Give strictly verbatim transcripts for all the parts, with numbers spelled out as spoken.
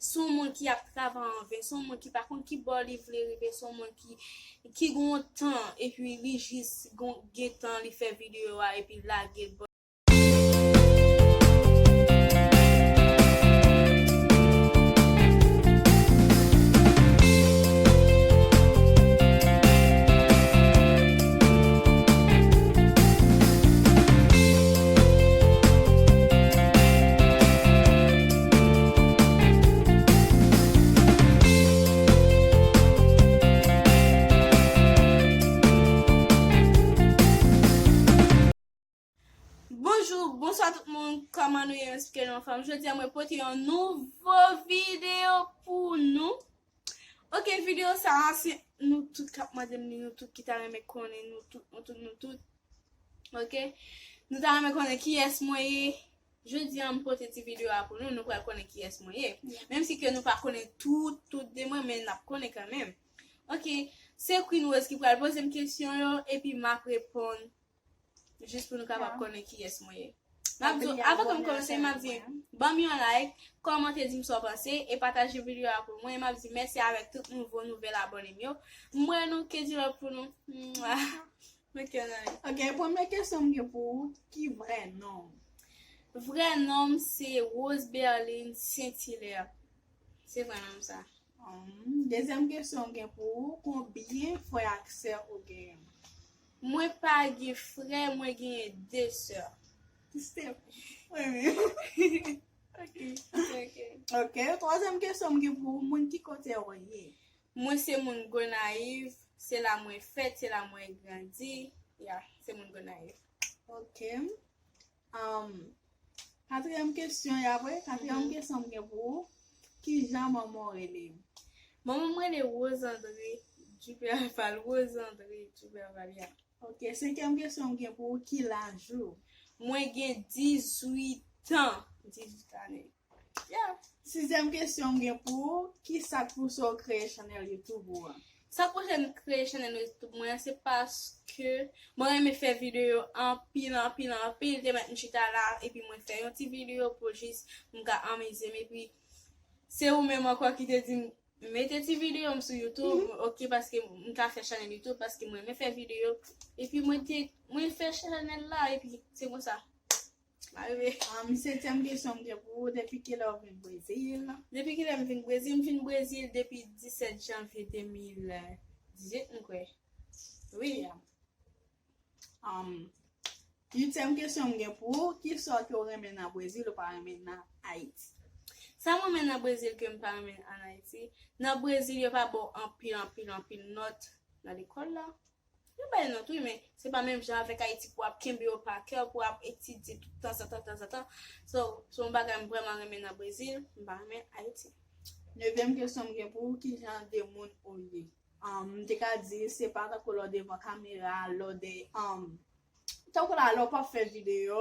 Se yon moun ki ap travay an ven, se yon moun ki pa konn ki bò li vle rive, se yon moun ki, ki gen yon tan, epi li jis gon, gen tan li fè videyo a, epi lage l bò. Bonjou, bonswa tout moun, kòman nou ye? M espere nou anfòm. Jodi a, mwen pote yon nouvo videyo pou nou. Ok, videyo sa a, se nou tout k ap mande m li, nou tout ki ta renmen konnen, nou tout, nou tout, nou tout. Ok? Nou ta renmen konnen kiyès mwen ye. Jodi a, m pote ti videyo a pou nou, nou pral konnen kiyès mwen ye. Menm si ke nou pa konnen tout, tout de mwen, men n ap konnen kanmenm. Ok, se Queen Rose ki pral poze m kesyon yo, epi m ap reponn. Jis pou nou kapab konnen kiyès mwen ye. M ap di, avan ke m kòmanse, m ap di, ban m yon like, kòmante, di m sa w panse, e pataje videyo a pou mwen. M ap di mèsi avèk tout nouvo nouvèl abòne m yo. M wè nou, ke di lòt pou nou. Mwa. Mwen ke nan li. Ok, premye kesyon m gen pou ou, ki vrè non w? Vrè non m se Rose Berline Saint Hilaire. Se vrè non m sa. Hum, dezyèm kesyon m gen pou ou, konbyen frè ak sè ou genyen? Mwen pa gen frè, mwen genyen de sè. Se mwen menm. Ok, ok, ok. Ok, twazyèm kesyon m gen pou ou, moun ki kote ou ye? Mwen se moun Gonayiv, se la mwen fèt, se la mwen grandi. Ya, se moun Gonayiv. Ok. Um, katriyèm kesyon, y apre, katriyèm kesyon m gen pou ou, ki jan manman w rele? Manman m rele Rose André Duperval, Rose André Duperval, ya. Ok, senkyèm kesyon m gen pou ou, ki laj ou? Mwen gen dizuit an, dizuit ane. Yeah. Sizyèm kesyon m gen pou ou, ki sa k pouse w kreye chanèl YouTube ou an? Sa k pouse m kreye chanèl YouTube mwen an, se paske mwen renmen fè videyo anpil, anpil, anpil. Te mèt m chita la, epi mwen fè yon ti videyo pou jis m ka anmize m, epi se ou menm ankò ki te di m, mete ti videyo m sou YouTube, ok, paske m ka fè chanèl YouTube, paske mwen renmen fè videyo, epi mwen te, mwen fè chanèl la, epi se konsa. Arive. Um, setyèm kesyon m gen pou ou, depi kilè w vin Brezil? Depi kilè m vin Brezil? M vin Brezil depi disèt janvye de mil dizuit, m kwè. Wi. Yeah. Um, uityèm kesyon m gen pou ou, ki sa ke w renmen nan Brezil ou pa renmen nan Ayiti? Sa m renmen nan Brezil ke m pa renmen an Ayiti, nan Brezil yo pa ba w anpil, anpil, anpil nòt nan lekòl la. Yo bay nòt wi, men se pa menm jan avèk Ayiti pou w ap kenbe yo pa kè, pou w ap etidye tout tanzantan, tanzantan. So, se yon bagay m vrèman renmen nan Brezil, m pa renmen Ayiti. Nevyèm kesyon m gen pou ou, ki jan de moun ou ye? Um, m te ka di, se pa tankou lè w devan kamera, lè w de, um, tankou la, lè w p ap fè videyo,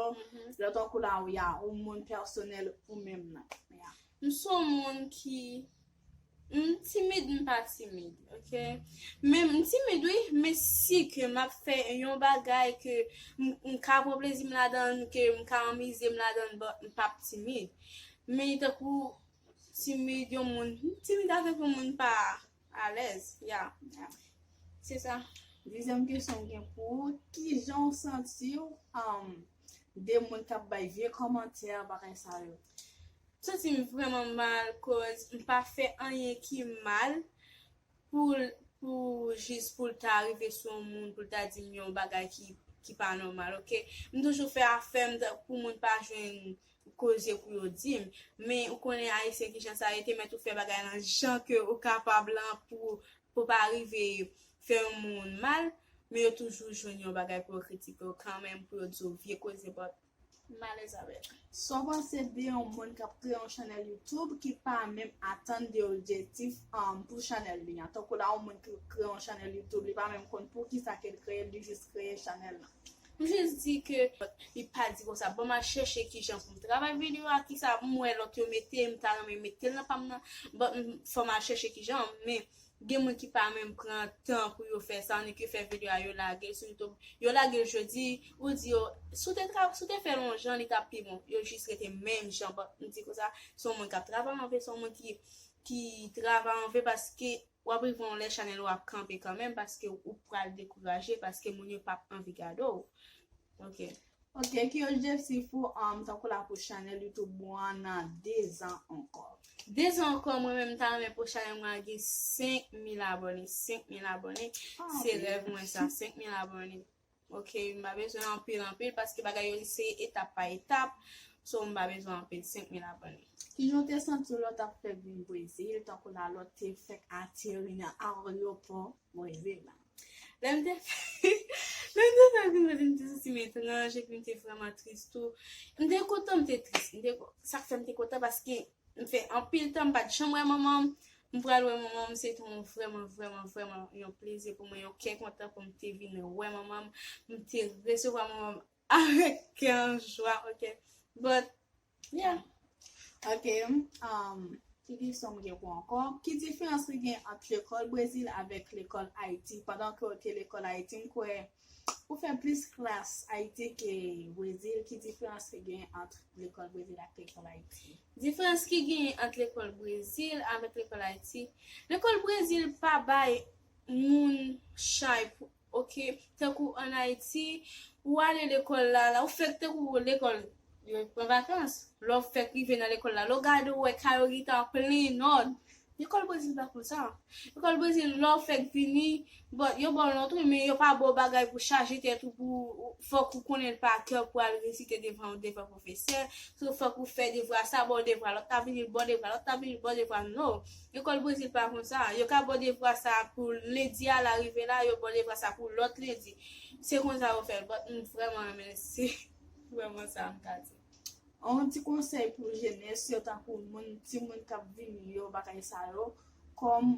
lè w tankou la, ou ya, ou moun pèsonèl ou menm nan. Yeah. M se yon moun ki M timid, m pa timid, ok? Men m timid, wi, men si ke m ap fè yon bagay ke m, m ka pran plezi m ladan l, ke m ka anmize m ladan l, but m p ap timid. Men tankou timid, yon moun, m timid avèk yon moun pa alèz, ya. Se sa. Dezyèm kesyon m gen pou ou, ki jan w santi w, um, de moun k ap bay vye kòmantè, bagay sa yo? M santi m vrèman mal, koz m pa fè anyen ki mal pou, pou jis pou l ta rive sou yon moun, pou l ta di m yon bagay ki, ki pa nòmal, ok? M toujou fè afè m pou moun pa jwenn koze pou yo di m. Men ou konnen Ayisyen ki jan sa ye, te mèt ou fè bagay lan jan ke ou kapab lan pou, pou pa rive fè yon moun mal, men yo toujou jwenn yon bagay pou yo kritike w kanmenm, pou yo di w vye koze, but m alèz avè l. Sa w panse de yon moun k ap kreye yon chanèl YouTube ki pa menm atann de objektif, um, pou chanèl li an? Tankou la, yon moun ki kreye yon chanèl YouTube, li pa menm konn poukisa ke l kreye l, li jis kreye chanèl lan. M jis di ke li pa di konsa. Bon, m al chèche kijan pou m travay videyo a, kisa m wè lòt yo mete, m ta renmen mete l nan pa m nan. Bon, m- fò m al chèche kijan, men gen moun ki pa menm pran tan pou yo fè sa, annik yo fè videyo a, yo lage l sou YouTube. Yo lage l jodi, ou di yo, si w te tra- si w te fè l yon jan, li t ap pi bon. Yo jis rete menm jan. Bon, m di konsa, se yon moun k ap travay anve, se yon moun ki, ki travay anve paske w ap rive yon lè chanèl ou ap kanpe kanmenm paske ou pral dekouraje, paske moun yo p ap anvi gade w. Ok. Ok, ki objektif ou, um, tankou la pou chanèl YouTube ou an nan dezan ankò? Dezan ankò, mwen menm, m ta renmen pou chanèl mwen an gen senk mil abòne. Senk mil abòne, se rèv mwen sa, senk mil abòne. Ok, m pa bezwen anpil, anpil, paske bagay yo se etap pa etap. So, m pa bezwen anpil, senk mil abòne. Kijan w te santi w lè w t ap fèk vin Brezil, tankou la lè w te fèk ateri nan ayewopò Brezil la? Lè m te fè, lè m te fè vin Brezil, m te santi m etranj, epi m te vrèman tris tou. M te kontan, m te tris. M te, sa k fè m te kontan, paske m fè anpil tan, m pa t janm wè manman m. M pral wè manman m, se te yon vrèman, vrèman, vrèman yon plezi pou mwen, yon kè kontan pou m te vin wè manman m. M te resevwa manman m avèk kè an jwa, ok? But, yeah. Ok, um, ki kesyon m gen pou ankò? Ki diferans ki gen ant lekòl Brezil avèk lekòl Ayiti? Pandan ke w te lekòl Ayiti, m kwè ou fè plis klas Ayiti ke Brezil. Ki diferans ki gen ant lekòl Brezil ak lekòl Ayiti? Diferans ki gen ant lekòl Brezil avèk lekòl Ayiti? Lekòl Brezil pa bay moun chay pou, ok, tankou ann Ayiti, ou ale lekòl la, la, ou fèk tankou lekòl, yo pran vakans. Lè w fèk rive nan lekòl la, lè w gade, ou wè kay yo gentan plen nòd. Lekòl Brezil pa konsa. Lekòl Brezil, lè w fèk vini, bon, yo ba w nòt, wi, men yo pa ba w bagay pou chaje tèt ou, pou fòk ou konnen l pa kè pou al resite devan, devan pwofesè. So, fòk ou fè devwa sa, ba w devwa, lòt ta vini, ba w devwa, lòt ta vini, ba w devwa. No. Lekòl Brezil pa konsa. Yo ka ba w devwa sa pou lendi a la rive la, yo ba w devwa sa pou lòt lendi. Se konsa yo fè l, but m vrèman renmen l, se vrèman sa m ka di. Yon ti konsèy pou jenès yo, tankou moun, timoun k ap vini yo, bagay sa yo, kòm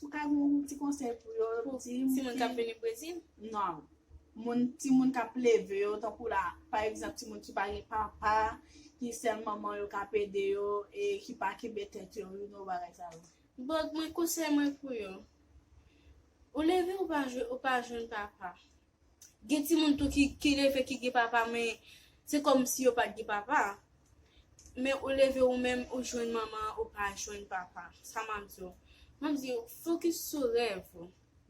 ou ka gen yon ti konsèy pou yo, pou timoun k ap vini Brezil? Non. Moun, timoun k ap leve yo, tankou la, pa egzanp, timoun ki pa gen papa, ki sèl manman yo k ap ede yo, e ki pa kenbe tèt yo, you know, bagay sa yo. But mwen, konsèy mwen pou yo, ou leve, ou pa jwe, ou pa jwenn papa. Gen timoun tou ki, ki leve, ki gen papa, men se kòmsi yo pa t gen papa. Men ou leve ou menm, ou jwenn manman, ou pa jwenn papa. Sa m ap di w. M ap di w, fokis sou rèv ou.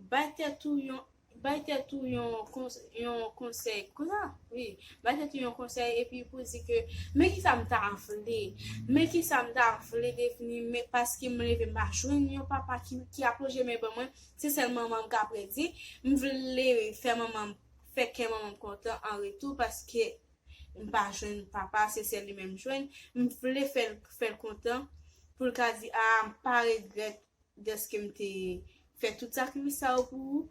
Bay tèt ou yon, bay tèt ou yon kons-, yon konsèy. Konsa? Wi. Bay tèt ou yon konsèy epi pou di ke, men kisa m ta vle. Men kisa m ta vle devni, men paske m leve, m pa jwenn yon papa ki, ki ap lonje men ban mwen. Se sèl manman m ka predi. M vle fè manman m, fè kè manman m kontan an retou, paske m pa jwenn papa, se sèl li menm m jwenn. M vle fè l, fè l kontan, pou l ka di, a, m pa regrèt dèske m te fè tout sakrifis sa yo pou ou.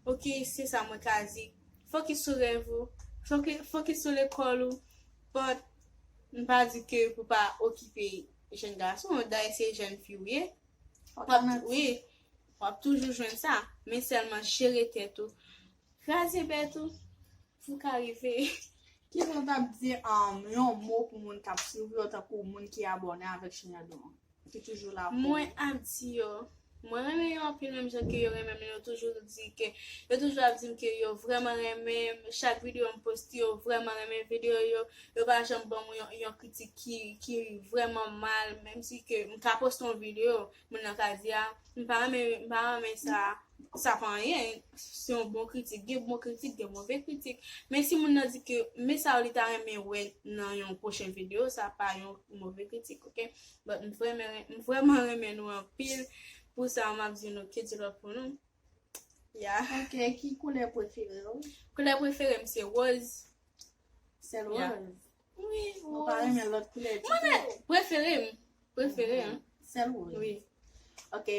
Ok, se sa mwen ka di. Fokis sou rèv ou. Foki-, fokis sou lekòl ou. But, m pa di ke pou pa okipe jèn gason, dayè se jèn fi ou ye. W ap, wi, w ap toujou jwenn sa, men sèlman jere tèt ou, kraze bèt ou, pou w ka rive. Kisa w t ap di, um, yon mo pou moun k ap swiv yo, tankou moun ki abòne avèk chanèl ou an, ki toujou la pou ou? Mwen ap di yo, mwen renmen yo anpil, menm jan ke yo renmen m, yo toujou di ke, yo toujou ap di m ke yo vrèman renmen m, chak videyo m poste, yo vrèman renmen videyo yo, yo pa janm ban m yon, yon kritik ki, ki vrèman mal, menm si ke m ka poste yon videyo, moun nan ka di, a, m pa renmen, m pa renmen sa, sa pa anyen, se yon bon kritik, gen bon kritik, gen move kritik. Men si moun nan di ke men sa li ta renmen wè nan yon pwochen videyo, sa pa yon move kritik, ok? But m vrèman, m vrèman renmen nou anpil. Pou sa, m ap di nou ke Dye lòt pou nou. Yeah. Ok, ki koulè prefere w? Koulè prefere m se wòz. Sèl wòz? Wi, wòz. Ou pa renmen lòt koulè ditou? Mwen, men, prefere m. Prefere, hein? Sèl wòz? Wi. Ok.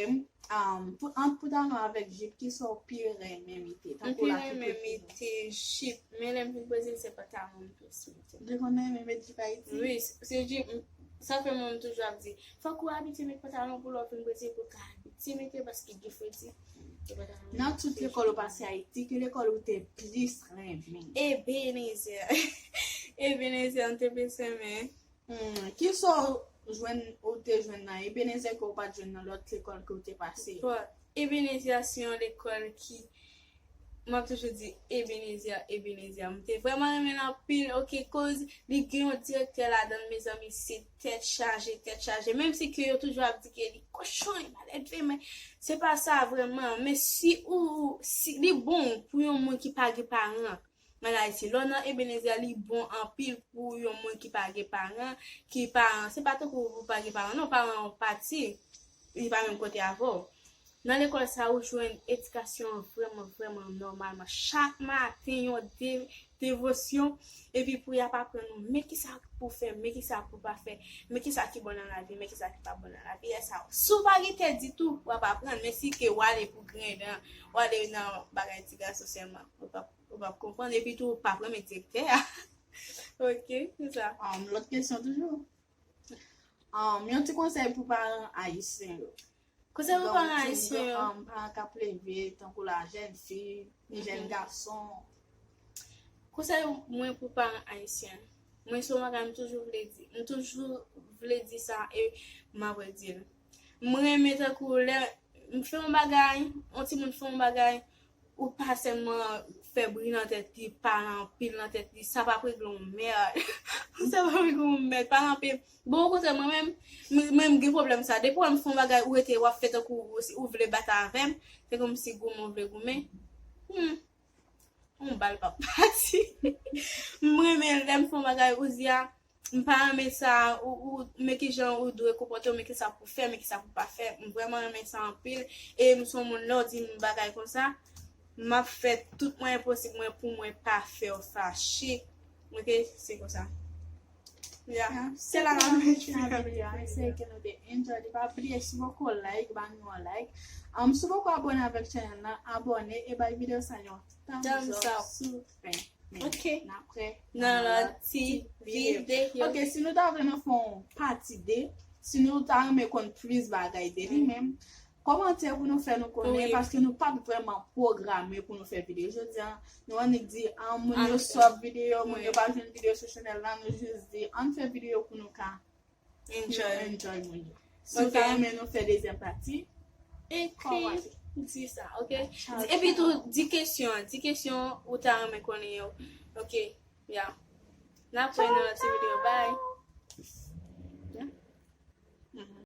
Um, pou, ant pantalon avèk jip, kisa w pi renmen mete? M pi renmen mete jip, men lè m vin Brezil, se pantalon m plis mete. Ou te konn renmen met jip Ayiti? Wi, se, se jip, m, Sa fè mwen m toujou ap di, fòk ou abitye met pantalon pou lè w vin Brezil pou w ka abitye mete paske gen fredi. Nan tout lekòl ou pase Ayiti, ki lekòl ou te plis renmen? Ebenezer. Ebenezer, m te plis renmen. Hmm, ki sa w jwenn, ou te jwenn nan Ebenezer ke w pa t jwenn nan lòt lekòl ke w te pase? Bon, Ebenezer se yon lekòl ki, m ap toujou di Ebenezer, Ebenezer. M te vrèman renmen l anpil, oke, koz li gen yon direktè ladan l, mezanmi, se tèt chaje, tèt chaje. Menm si ke yo toujou ap di ke li kochon, li maledve, men se pa sa vrèman. Men si ou, si li bon pou yon moun ki pa gen paran, an Ayiti. Lè w nan Ebenezer, li bon anpil pou yon moun ki pa gen paran, ki paran, se pa tankou ou pa gen paran, non, paran w pati, li pa menm kote avè w. Nan lekòl sa, ou jwenn edikasyon an vrèman, vrèman nòmalman. Chak maten, yon de, devosyon, epi pou y ap aprann ou, men kisa pou fè, men kisa pou pa fè, men kisa ki bon nan lavi, men kisa ki pa bon nan lavi, e sa. Si w pa gen tèt ditou, w ap aprann, men si ke w ale pou griyen dan, w ale nan bagay ti gason sèlman, ou p ap Ou p ap konprann, epi tou, ou p ap renmen direktè a. Ok, se sa. Um, lòt kesyon toujou. Um, yon ti konsèy pou paran ayisyen yo. Konsèy pou paran ayisyen yo. Um, paran k ap leve, tankou la jèn fi, ni jèn gason. Konsèy mwen pou paran ayisyen. Mwen se yon bagay m toujou vle di. M toujou vle di sa e m ap redi l. M renmen tankou lè m fè yon bagay, yon timoun fè yon bagay, ou pa sèlman fè bri nan tèt li, pale anpil nan tèt li, sa p ap regle yon mèd. Sa p ap regle yon mèd, pale anpil. Bon, okontrè, mwen menm, mwen menm gen pwoblèm sa. Depi w wè m fè yon bagay, ou rete, w ap fè tankou ou, ou vle bat avè m, se kòmsi goumen w vle goumen. Hmm. Yon bal p ap pati. M renmen lè m fè yon bagay, ou di a, m pa renmen sa, ou, ou, men kijan ou dwe konpòte w, men kisa pou fè, men kisa pou pa fè. M vrèman renmen sa anpil. E m se yon moun, lè w di m bagay konsa, m ap fè tout mwayen posib mwen pou mwen pa fè w fache. Ok, se konsa. Yeah. Se la la m fin avèk videyo a. M espere ke nou te enjoy li. Pa bliye, si w poko like, ban nou yon like. Um, si w poko abòne avèk channel la, abòne e bay videyo sa yon thumbs up. Thumbs up. Super. Ok. N ap wè nan lòt ti videyo. Ok, si nou ta vle nou fè yon pati de, si nou ta renmen konn plis bagay de li menm, kòmantè pou nou fè nou konnen, paske nou pa t vrèman pwograme pou nou fè videyo. Jodi a, nou annik di, ah, moun yo stop videyo, moun yo pa jwenn videyo sou channel la, nou jis di, ann fè videyo pou nou ka enjoy moun yo. Si w ta renmen nou fè dezyèm pati, ekri, di sa, ok? Epi tou, di kesyon, di kesyon ou ta renmen konnen yo. Ok, yeah. N ap wè nan lòt ti videyo. Bye. Yeah. Mhm.